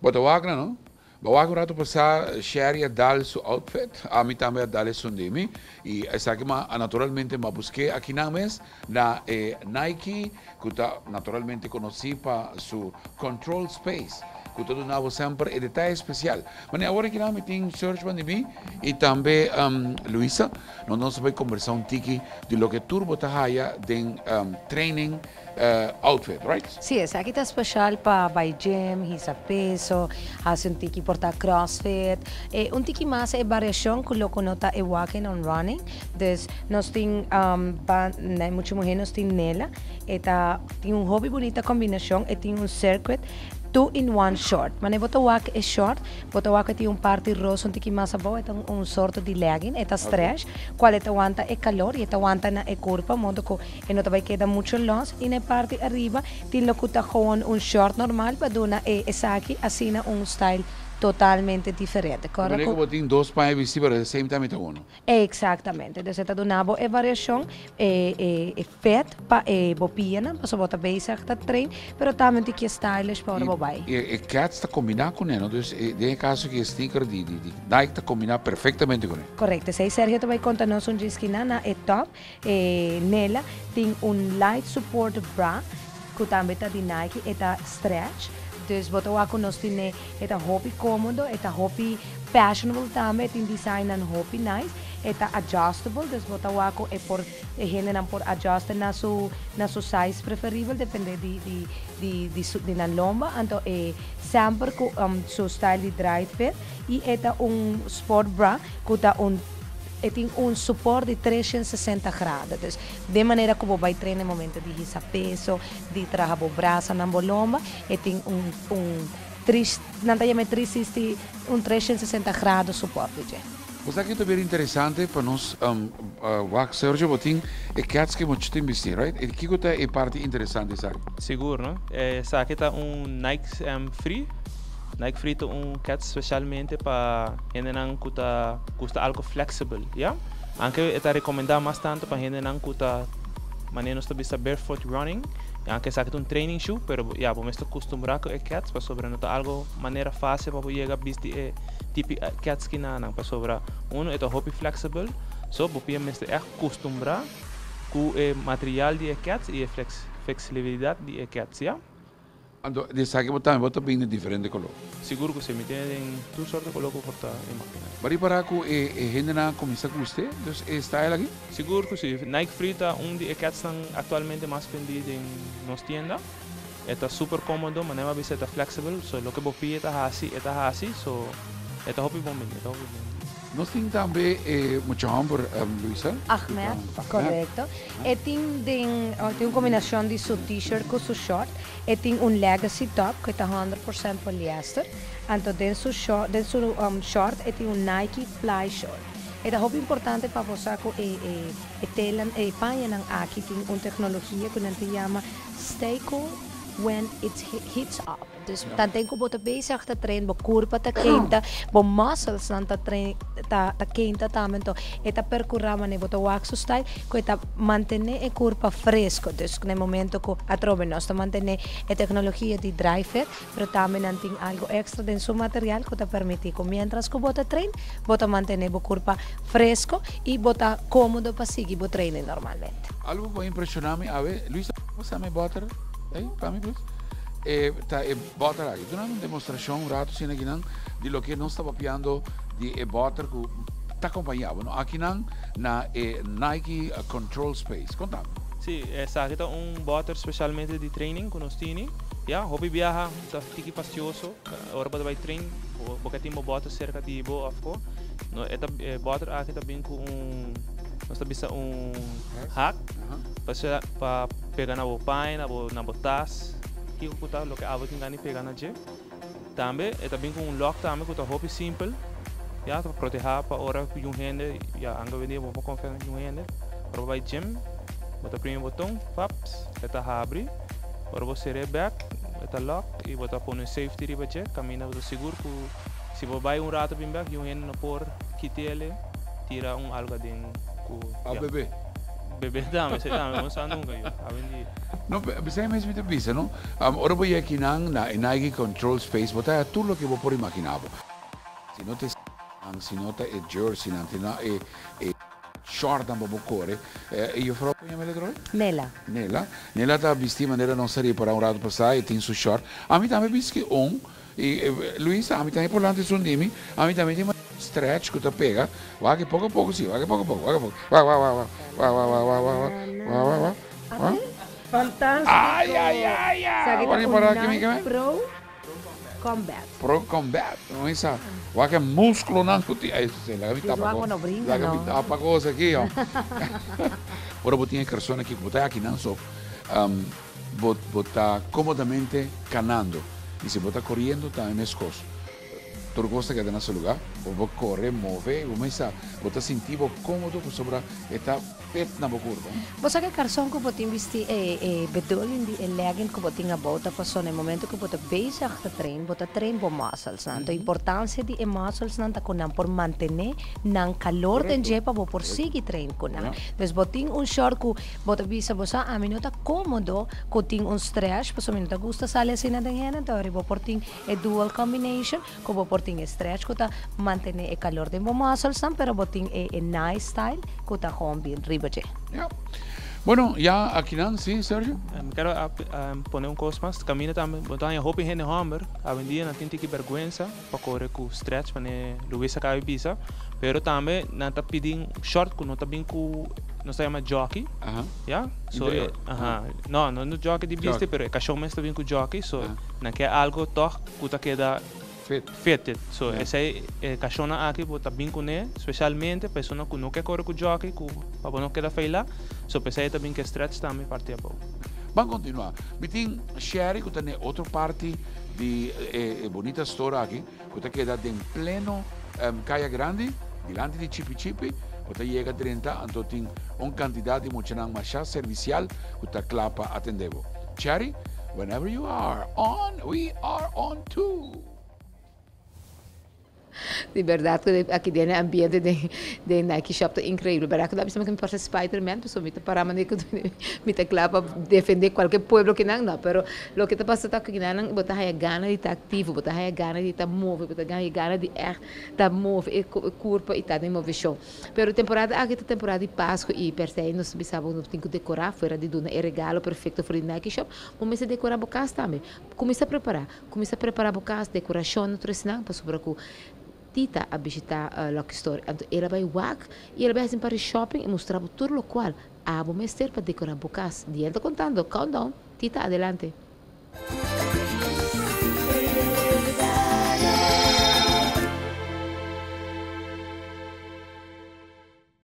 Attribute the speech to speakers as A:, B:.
A: Bo ta wak nan, no? Bo wak un rato pasá Sherry a dal su outfit, ami tambe a dal esun di mi, i esaki ma naturalmente m'a busk'é akinan mes na e Nike ku ta naturalmente konosí pa su control space ku ta duna bo semper e detaye spesial. Mane awor akinan mi tin Serge di mi i tambe Luisa, nos a bai kombersá un tiki di loke tur bo ta haya den training outfit, right?
B: Sí, esaki ta special pa bay gym, hisa peso, haci un tiki por ta crossfit. Un tiki mas e variacion cu loke no ta e walking or running. Dus nos tin pa mucha muher nos tin Nela, e ta tin un hopi bunita combinacion, e tin un circuit two in one short. Manera bo ta wak e short, bo ta wak cu e tin un parti rosa un tiki mas abou, e ta un sorto di legging, e ta stretch, cual e ta wanta e calor y e ta wanta na e curpa modo cu e no ta bai keda mucho los y na e parti ariba tin lo cu ta gewoon un short normal pa duna e esaki asina un style totalmente diferente.
A: Corda cu. Bo tin dos paña bisti pero the same time e ta uno.
B: Exactamente, dus e ta duna bo e variacion, e e e fit pa e bo pianan pasobra bo ta bezig ta train pero tambe un tiki stylish pa ora bo bai.
A: Y e keds ta combina cune no, dus den e caso ki e sneaker di di Nike ta combina perfectamente cune.
B: Correcto, esey Sergio ta bai conta nos un djiskina na e top. E Nela tin un light support bra cu tambe ta di Nike, e ta stretch, dus bo ta wak cu nos tine, e ta hopi comodo, e ta hopi fashionable tambe, e tin designnan hopi nice, e ta adjustable, dus bo ta wak cu e por, e hendenan por adjuste na su, na su size preferibel, depende di, di, di, di su, di nan lomba, anto e semper cu su style di dry fit, y e ta un sport bra cu ta un. E tin un suport di 360 grado. Dus den manera ku bo bai train e momento di hisa peso, di traha bo brasanan, bo lomba, e tin un un tris, nan ta yama e 360, un 360 grado suport di dje.
A: Bo sa ke ta bira interesante pa nos wak Sergio, bo tin e keds ke mucha tin bisti, right? E kiko ta e parti interesante esaki?
C: Sigur no. Esaki ta un Nike Free. Nike Free ta un keds specialmente pa hendenan ku ta gusta algo flexible, ya. Anke e ta rekomendá mas tantu pa hendenan ku ta manera nos ta bisa barefoot running, i anke esaki ta un training shoe, pero ya bo mester kustumbrá ku e keds pasobra no ta algo manera fásil pa bo yega bisti e tipi keds kinanan pasobra uno e ta hopi flexible, so bo pia mester ègt kustumbrá ku e material di e keds i e flexibilidat di e keds, ya.
A: Anto di esaki bo tambe bo ta bini diferente koló?
C: Sigur ku si, mi tene den tur sorto koló ku por ta imaginá.
A: Bo a ripará ku e e hendenan a kuminsá gusta dus e style aki?
C: Sigur ku si. Nike Free ta un di e ketsnan aktualmente mas bendí den nos tienda. E ta super kómodo, manera mi a bisa e ta flexible, so loke bo pidi e ta hasi, e ta hasi, so e ta hopi bon bendí, e ta hopi bon bendí.
A: Nos tin tambe e mucha homber, Luisa.
B: Ahmed, correcto. E tin den, tin un combinacion di su t-shirt cu su short. E tin un legacy top cu e ta 100% polyester. Anto den su short, den su short e tin un Nike Fly Short. E ta hopi importante pa bo sa cu e e e telan, e pañanan aki tin un tecnologia cu nan ta yama Stay Cool When It Heats Up. Dus tanten ku bo ta bezig ta train, bo kurpa ta keinta, bo musclesnan ta train, ta ta keinta tambe. Anto e ta perkurá manera bo ta wak su style ku e ta mantené e kurpa fresko. Dus na e momento ku atrobe nos ta mantené e teknologia di dry fit, pero tambe nan tin algu ekstra den su material ku ta permití ku miéntras ku bo ta train, bo ta mantené bo kurpa fresko i bo ta kómodo pa sigui bo training normalmente.
A: Algu ku a impreshoná mi awe, Luisa, pasa mi e bòter ei pa mi please. E ta e bòter aki. Duna un demostrashon un ratu asina akinan di loke nos ta papiando di e bòter ku ta kompañá bo. No akinan na e Nike Control Space. Konta mi.
C: Sí, esaki ta un bòter spesialmente di training ku nos tini. Ya, hopi biaha ta tiki fastioso ora bo ta bai train, bo ke tin bo bòter serka di bo òf ko. No, e ta e bòter aki ta bin ku un, nos ta bisa un hak pa pega na bo paña, na bo na bo tas, kiko ku ta loke abo tin gana di pega na dje. Tambe e ta bin ku un lòk tambe ku ta hopi simpel, ya, ta protehá pa ora ku yun hende, ya, anke hoy en dia bo por konfia na yun hende. Ora bo bai gym, bo ta primi e boton, paps, e ta habri. Ora bo ser'é bèk, e ta lòk i bo ta pone un safety riba dje, kaminda bo ta sigur ku si bo bai un rato bin bèk, yun hende no por kit'el, tira un algu aden ku,
A: ya.
C: Bebe tambe, esei tambe, bo no sa nunka yu, awendia.
A: No, p'esei mes mi ta bisa, no? Ora bo yega akinan na e Nike Control Space, bo ta haya tur loke bo por imaginá bo. Si no ta e nan, si no ta e jerseynan, si no e e shortnan pa bo kore. E juffrouw, kon yama el otro?
B: Nela.
A: Nela. Nela ta bisti manera nos a ripará un rato pasá, e tin su short. Ami tambe bisti un. I Luisa, ami tambe por lanta esun di mi. Ami tambe tin stretch ku ta pega. Wak e poko a poko si, wak e poko a poko, wak e poko. Wak, wak, wak, wak, wak, wak, wak, wak, wak, wak, wak, wak, wak.
B: Fantástico!
A: Ay, ay, ay, ay!
B: Esaki
A: Wak
B: ta
A: e
B: un
A: para kimi
B: Nike
A: keme?
B: Pro Combat.
A: Pro Combat. Luisa, wak e muskulonan ku tin. Ay, si, laga mi
B: Dios
A: tapa
B: wak
A: kos.
B: bo no bringa,
A: Laga mi
B: no.
A: tapa kos aki, oh. Ora bo tin e karson aki ku bo ta aki nan so, Bo bo ta komodamente kanando i si bo ta koriendo tambe meskos. Tur kos ta keda na su lugá. Bo por kore, move i bo mester sa bo ta sinti bo komodo pasobra e ta fit na bo kurpa.
B: Bo sa ke karson ku bo tin bisti e e bedoeling di e legging ku bo tin abou ta paso na e momento ku bo ta bezig ta train bo ta train bo musclesnan. Anto importansia di e musclesnan ta ku nan por mantene nan kalor den dje pa bo por sigui train ku nan. Dus bo tin un short ku Bo ta bisa bo sa ami no ta komodo ku tin un stretch pasobra mi no ta gusta sali asina den hende anto bo por tin e dual combination ku bo por tin e stretch ku ta mantene e kalor den bo musclesnan pero bo tin e e nice style ku ta gewoon bin riba dje.
A: Ya. Bueno, ya akinan, si, Sergio?
C: Mi kero a pone un kos mas. Kaminda tambe bo ta haña hopi hende hòmber awendia nan tin tiki bèrgwensa pa kore ku stretch manera Luis a kaba di bisa, pero tambe nan ta pidi un short ku no ta bin ku nos ta yama jockey, ya, so e aha, no, no jockey di bisti pero e kashon mes ta bin ku jockey, so nan ke algo tòg ku ta keda fitted, so esei e kashonnan aki bo ta bin kuné spesialmente pa esunnan ku no ke kore ku jockey ku pa bo no keda feilá, so p'esei ta bin ku e stretch tambe parti abou.
A: Ban kontinuá, mi tin Sherry ku ta na e otro parti di e bunita store aki ku ta keda den pleno Kaya Grandi, dilanti di Chipi Chipi, bo ta yega drenta anto tin un kantidat di muchanan masha servisial ku ta kla pa atende bo. Cherry, whenever you are on, we are on too!
D: Di berdad cu aki den e ambiente den den Nike shop ta increibel. Berdad cu ta bisa mi parse Spiderman pasobra mi ta para manera cu mi ta cla pa defende cualke pueblo kinan no pero loke ta pasa ta cu kinan bo ta haya gana di ta activo bo ta haya gana di ta move bo ta haya gana di echt ta move e curpa y ta den movecion. Pero temporada aki ta temporada di Pascu y persey nos ta bisa bo no tin cu decora fuera di duna e regalo perfecto for di Nike shop bo mester decora bo cas tambe. Cuminsa prepara. Kuminsá prepará bo kas, dekorashon na tur esnan, pasobra ku Tita a bishitá Lucky Store. Anto el a bai wak i el a bai hasi un par di shopping i mustra bo tur lokual abo mester pa dekorá bo kas. Diel ta kontando. Countdown! Tita, adelante!